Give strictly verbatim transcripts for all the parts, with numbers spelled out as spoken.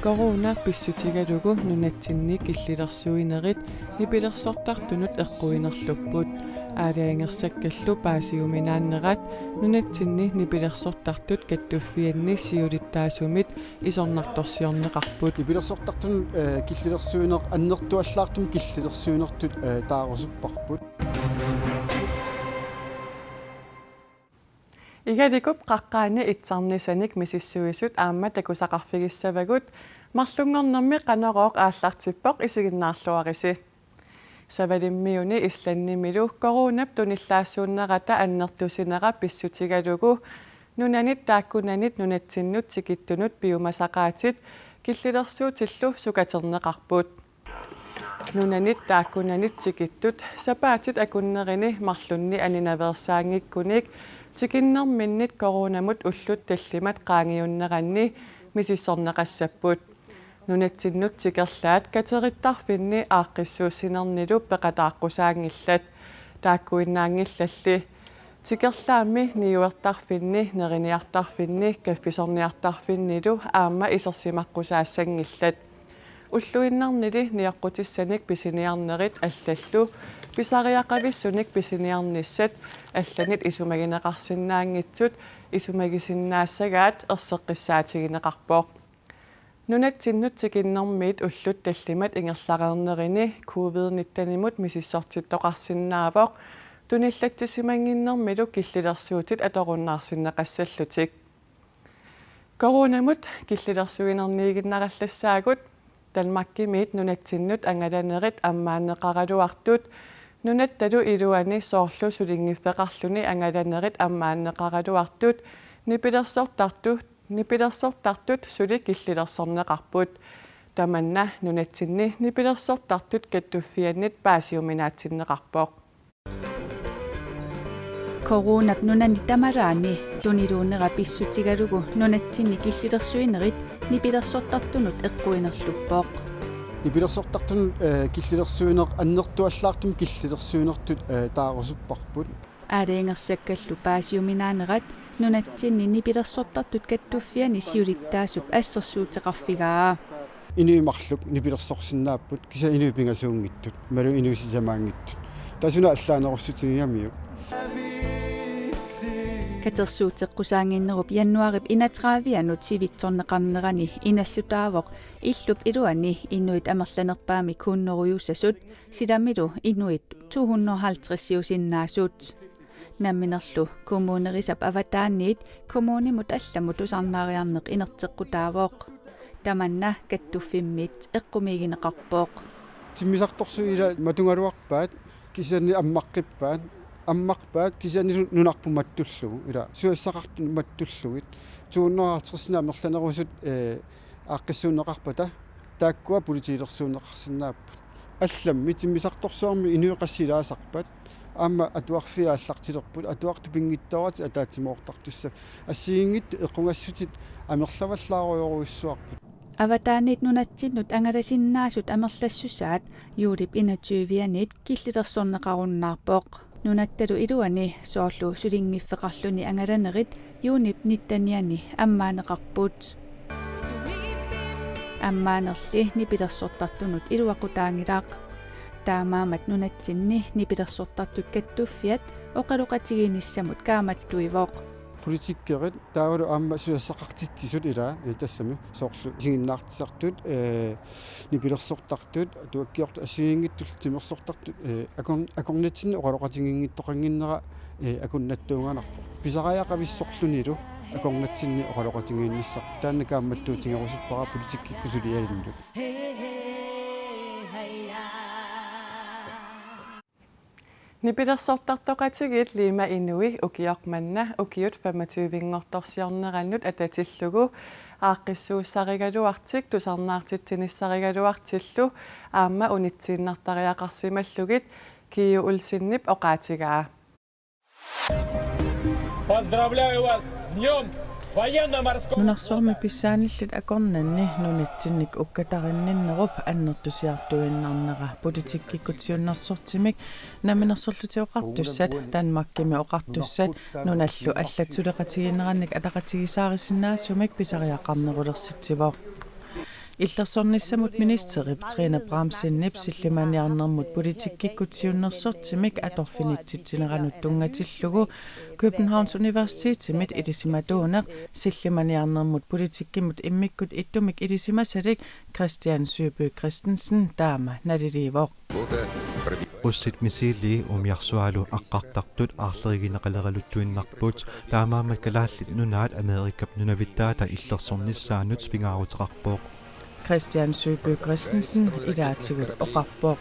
Corona pissutigalugu nunatsinni killilersuinerit nipilersortartunut eqquinerlupput. Aalajangersakkallu paasiuminaannerat nunatsinni nipilersortartut kattuffianni siulittaasumit isornartorsiorneqarput. Nipilersortartunut, eh, killilersuineq annertuallaartumik killilersuinertut, eh, taarusupparput. Igalikup qaqqaani itsarnisanik misissuisut aamma takusaqarfigissavagut, marlunngornermi Qanorooq aallartippoq, isiginnaarluarisi. Savalimmiuni Islandimilu coronap tunillaassuunnerata annertusinera pissutigalugu nunanit taakkunanit nunatsinnut tikittunut piumasaqaatit killilersuutillu sukaterneqarput. Nunanit taakkunanit tikittut sapaatit akunnerini marlunni aninaveersaanngikkunik tikinnerminnit coronamut ullut tallimat qaangiunneranni misissorneqassapput. Nunatsinnut tikerlaat katerittarfinni aaqqissuussinernilu peqataaqqusaanngillat. Taakkuinnaanngillalli tikerlaammi niuertarfinni, neriniartarfinni, kaffisorniartarfinnilu aamma isersimaqqusaassanngillat. Ulluinnarnili nioqqutissanik pisiniarnerit allallu pisariaqavissunik pisiniarnissat allanit isumagineqarsinnaanngitsut isumagisinnaassagaat erseqqissaatigineqarpoq. Nunatsinnut tikinnermiit ullut tallimat ingerlareernerini covid nittenimut misissortittoqarsinnaavoq tunillatsisimannginnermilu killilersuutit atorunnaarsinneqassallutik. Coronamut killilersuinerniiginnarallassaagut. Danmarkimiit nunatsinnut angalanerit ammaanneqaraluartut nunattalu iluani soorlu sulinngiffeqarluni angalanerit ammaanneqaraluartut nipilersortartut, nipilersortartut suli killilersorneqarput. Tamanna nunatsinni nipilersortartut kattuffiannit paasiuminaatsinneqarpoq. Coronap nunani tamalaani tuniluunera pissutigalugu nunatsinni killilersuinerit nipilersortartunut eqquinerluppoq. Nipilersortartunut, eh, killilersuineq annertuallaartumik killilersuinertut, eh, taarusupparput. Aalajangersakkallu paasiuminaanerat nunatsinni nipilersortartut kattuffianni siulittaasup assersuuteqarfigaa. Inuit marluk nipilersorsinnaapput, kisianni inuit pingasuunngitsut, imaluunniit inuit sisamaanngitsut. Tassa una allaanerussutigigamiuk. Katersuuteqqusaannginnerup januaarip enogtredive-anut sivitsorneqarnerani inassutaavoq illup iluani inuit amerlanerpaamik hunnorujuussasut, silamilu inuit to hundrede og halvtreds-iusinnaasut. Namminerlu Kommunerisap avataaniit kommunimut allamut tusarnaariarneq inerteqqutaavoq. Tamanna kattuffimmit eqqumiigineqarpoq. Timmisartorsuit ila matugaluarpaat, kisianni ammaqqippaat, ammarpaat, kisianni nunarput mattullugu, ila susassaqartut mattullugit. To hundrede og halvtreds amerlanerusut, eh, aaqqissuunneqarpata, taakkua politiilersuunneqarsinnaapput. Allammi timmisartorsuarmi inuit qassit ilaasarpat, aamma atuarfiit aallartilerput, atuartut pinngitsooratik ataatsimoortartussaapput. Assigiinngitsut equngassutit amerlavallaarujorujussuarput. Avataaniit nunatsinnut angalasinnaasut amerlassusaat juulip enogtyve-anit killilersorneqarunnaarpoq. Nunattalu iluani soorlu sulinngiffeqarluni angalanerit juunip nittenianni ammaaneqarput. Ammaanerli nipilersortartunut iluaqutaanngilaq. Taamaammat nunatsinni nipilersortartut kattuffiat oqaloqatigiinnissamut kaammattuivoq. Politikerit taavalu aamma susassaqartitsisut ila, eh, tassami soorlu isiginnaartitsisartut, eh, nipilersortartut, atuakkiortut assigiinngitsut timersortartut, eh, akor-, akornatsinni oqaloqatigiinngittoqannginnera, eh, akunnattuunganarpoq. Pisariaqavissorlunilu akornatsinni oqaloqatigiinnissarput. Taanna kaammattuutigerusuppara politikkikkut suliarinnut. Nipilersortartoqatigiit Lima Inui ukioq manna ukiut femogtyve-nngortorsiornerannut atatillugu aaqqissuussarigaluartik tusarnaartitsinissarigaluartillu aamma unitsiinnartariaqarsimallugit Kiiu Olsenip oqaatigaa. Поздравляю вас с днём Nunarsuarmi pissaanillit akornanni nunatsinnik ukkatarinninnerup annertusiartuinnarnera politikkikkut siunnersortimik Namminersorlutik Oqartussat, Danmarkimi oqartussat, nunallu allat suleqatigiinnerannik ataqatigiissaarisinnaasumik pisariaqarnerulersitsivoq. Illersornissamut ministerip Trine Bramsenip sillimaniarnermut politikkikkut siunnersortimik atorfinitsitsineranut tunngatillugu Københavns Universitetimit ilisimatuuneq sillimaniarnermut politikkimut immikkut ittumik ilisimasalik Christian Søby Christensen taama naliliivoq. Russit missilii umiarsuaalu aqqartartut aarlerigineqaleraluttuinnarput, taamaammat Kalaallit Nunaat Amerikap nunavittaata illersornissaanut pingaaruteqarpoq. Christian Søby Christensen ilaatigut oqarpoq.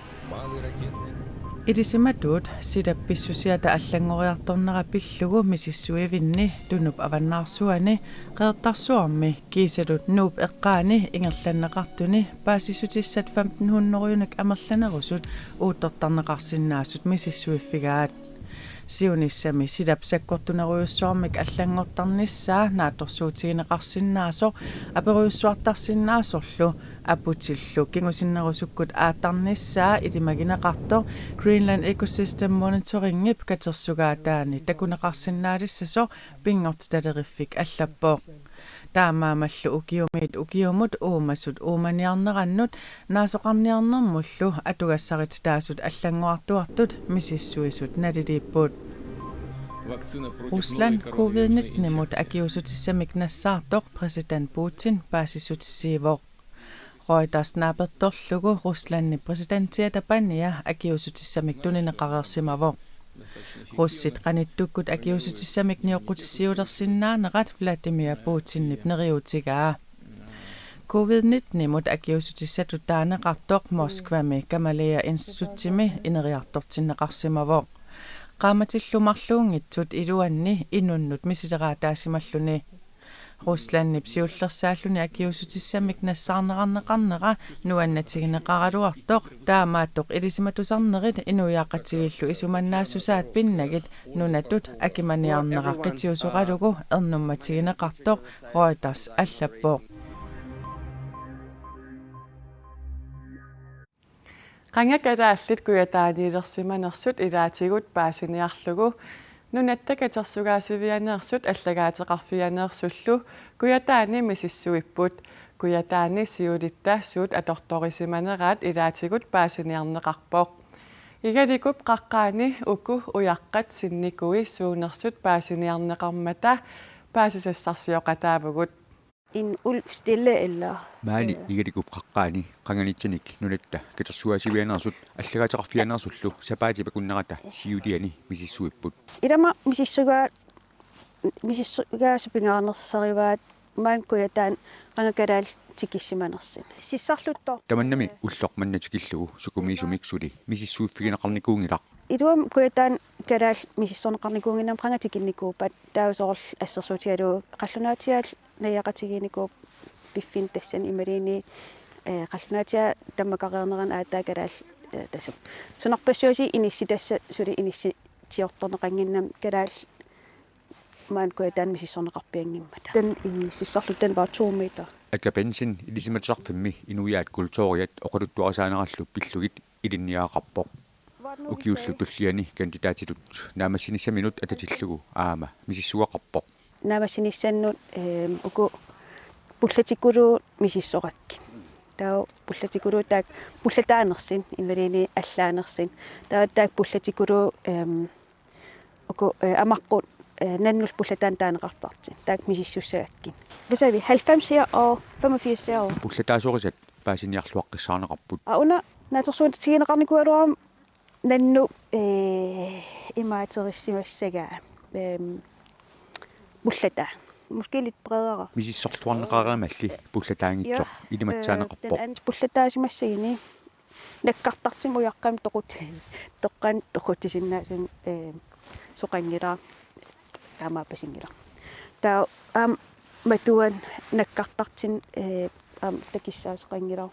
Ilisimatuut silap pissusiata allanngoriartornera pillugu misissuivinni Tunup avannaarsuani, Qeqertarsuarmi kiisalu Nuup eqqaani ingerlanneqartuni paasissutissat femten hundrede-unik amerlanerusut uuttortarneqarsinnaasut misissuiffigaat. Siunissami silap sakkortunerujussuarmik allanngortarnissaa naatsorsuutigineqarsinnaasoq aperujussuartarsinnaasorlu aputillu kingusinnerusukkut aattarnissaa ilimagineqartoq Greenland Ecosystem Monitoringip katersugaataani takuneqarsinnaalissasoq Pinngortitaleriffik allappoq. Taamaammallu ukiumiit ukiumut uumasut uumaniarnerannut naasoqarniarnermullu atugassarititaasut allanngorartuartut misissuisut naliliipput. Rusland covid nitten-imut akiuussutissamik nassaartoq præsident Putin paasissutissiivoq. Reuters naapertorlugu Ruslandip præsidentiata pania akiuussutissamik tunineqareersimavoq. Russit qanittukkut akiuussutissamik nioqqutissiulersinnaanerat Vladimir Putinip neriuutigaa. Covid nitten-imut akiuussutissatut taaneqartoq Moskvami Gamaleya Instituttimi ineriartortinneqarsimavoq. Qaammatillu marluunngitsut iluanni inunnut misileraataasimalluni. Ruslandip siullersaalluni akiuussutissamik nassaarneqarneqarnera nuannatigineqaraluartoq, taamaattoq ilisimatusarnerit inuiaqatigiillu isumannaassusaat pinnagit nunatut akimaniarnera qitiusoralugu ernummatigineqartoq, Reuters allappoq. Qanga kalaallit Kujataaniilersimanersut ilaatigut paasiniarlugu Nunatta Katersugaasivianeersut Allagaateqarfianeersullu Kujataani misissuipput. Kujataani siulitta suut atortorisimaneraat ilaatigut paasiniarneqarpoq. Igalikup qaqqaani uku ujaqqat sinnikui suunersut paasiniarneqarmata paasisassarsioqataavugut. En ulv stille, eller? Maani, øh, Igalikup qaqqaani qanganitsanik Nunatta Katersugaasivianeersut Allagaateqarfianeersullu sapaatip akunnerata siuliani misissuipput. Ilama misissugaa-, misissugaasut pingaarnersarivaat maani Kujataani qanga kalaallit tikissimanersut. Sissarluttoq. Tamannami ulloq manna tikillugu sukumiisumik suli misissuiffigineqarnikuunngilaq. Iluamik Kujataani kalaallit misissorneqarnikuunnginnami qanga tikinnikuuppat, taava soorlu assersuutigalugu qallunaatiaat naagaqatigiinnikuupput piffinni tassani imaluunniit, eh, qallunaatiaat tammakareernerani aatsaat kalaallit, eh, tassa. Sunarpassuarnik inissitassat suli inissitsiortorneqannginnami kalaallit maani Kujataani misissorneqarpianngimmata. Den i sissarluttani var to meter. Aka Bentzen Ilisimatusarfimmi inuiaat kulturiat oqaluttuarisaanerallu pillugit ilinniagaqarpoq. Ukiullu tulliani kandidaatitut naammassinissaminut atatillugu aamma misissugaqarpoq. Naammassinissannut, ehm, uku pullatikkuluupput misissorakkit. Taava pullatikkuluupput taakku pullataanersut, imaluunniit allaanersut. Taava taakku pullatikkuluupput, ehm, uku, eh, amaqqut, eh, nannullu pullataanut taaneqartartut. Taakku misissussagakkit. Hvad sagde vi? Halvfems her og femogfirs herovre. Pullataasorisat paasiniarluaqqissaarneqarput. Aa, una naatsorsuutigineqarnikuugaluarami nannut, eh, imaaterissimassagaa, ehm, pullataa. Måske lidt bredere. Misissorluarneqareermalli pullataanngitsoq. Ja, ilimatsaaneqarpoq. Eh, den anden pullataasimassaguni nakkartartumik ujaqqamik toqut-, toqqaannaq toqutsisinnaasumik, eh, soqanngilaq. Taamaappasinngilaq. Taava aamma matuan nakkartartumik, eh, aamma takissaasoqanngilaq.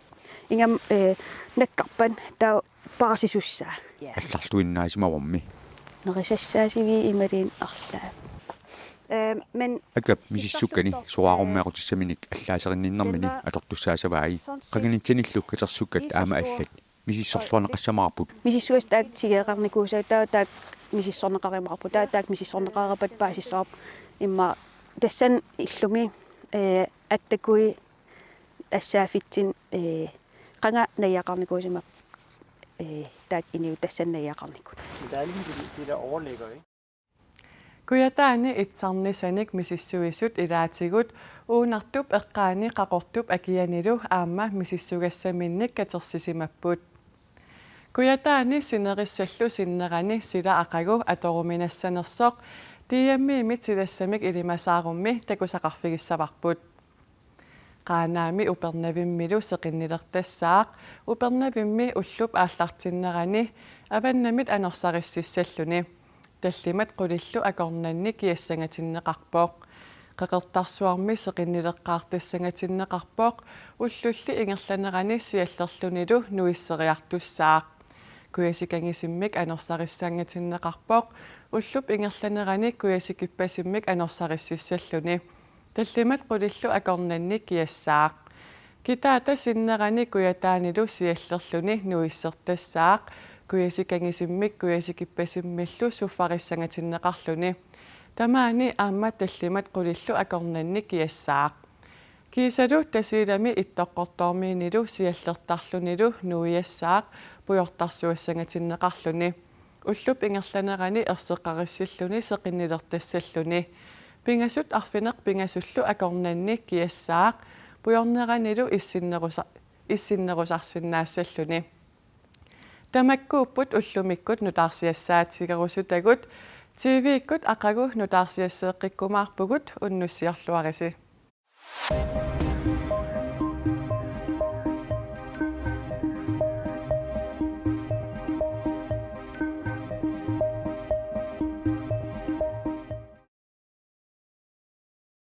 Ingammik, eh, nakkarpat taava paarsisussaa. Ja. Allarluinnaasimavammi. Nerisassaasivii imaluunniit arlaat. Eh, men akap misissukkani soraarummeeqqutissaminik allaaserinninnermini atortussaassavai. Qanganitsanillu katersukkat aamma allat misissorluarneqassamaarput. Misissugassat taakku tigeeqarnikuusaat taava taakku misissorneqarumaarput. Taava taakku misissorneqareerpat paasissavarput. Immaqa tassani illumi, eh, attakui assaaffitsin, eh, qanga najugaqarnikuusimapput, eh, taakku inuit tassani najugaqarnikut. Kujataani itsarnisanik misissuisut ilaatigut Uunartup eqqaani Qaqortup akianilu aamma misissugassaminnik katersisimapput. Kujataani sinerissallu sinnerani sila aqagu atoruminassanersoq D M-imit silassamik ilimasaarummi takusaqarfigissavarput. Qaanaami Upernavimmilu seqinnilertassaaq, Upernavimmi ullup aallartinnerani avannamit anorsarississalluni. Tallimat qulillu akornanni kiassangatinneqarpoq. Qeqertarsuarmi seqinnileqqaartassangatinneqarpoq, ullulli ingerlanerani siallerlunilu nuisseriartussaaq. Kujasikanngisimmik anorsarissangatinneqarpoq, ullup ingerlanerani kujasikipasimmik anorsarississalluni. Tallimat qulillu akornanni kiassaaq. Kitaata sinnerani Kujataanilu siallerluni nuissertassaaq, kujasikanngisimmik kujasikipasimmillu suffarissangatinneqarluni. Tamaani aamma tallimat qulillu akornanni kiassaaq. Kiisalu Tasiilami Ittoqqortoormiinilu siallertarlunilu nuiassaaq pujortarsuassangatinneqarluni. Ullup ingerlanerani erseqqarissilluni seqinnilertassalluni. Pingasut arfineq-pingasullu akornanni kiassaaq, pujorneranilu issinnerusa-, issinnerusarsinnaassalluni. Tamakkuupput ullumikkut nutaarsiassaatigerusutagut, T V-kkut aqagu nutaarsiasseeqqikkumaarpugut, unnussiorluarisi.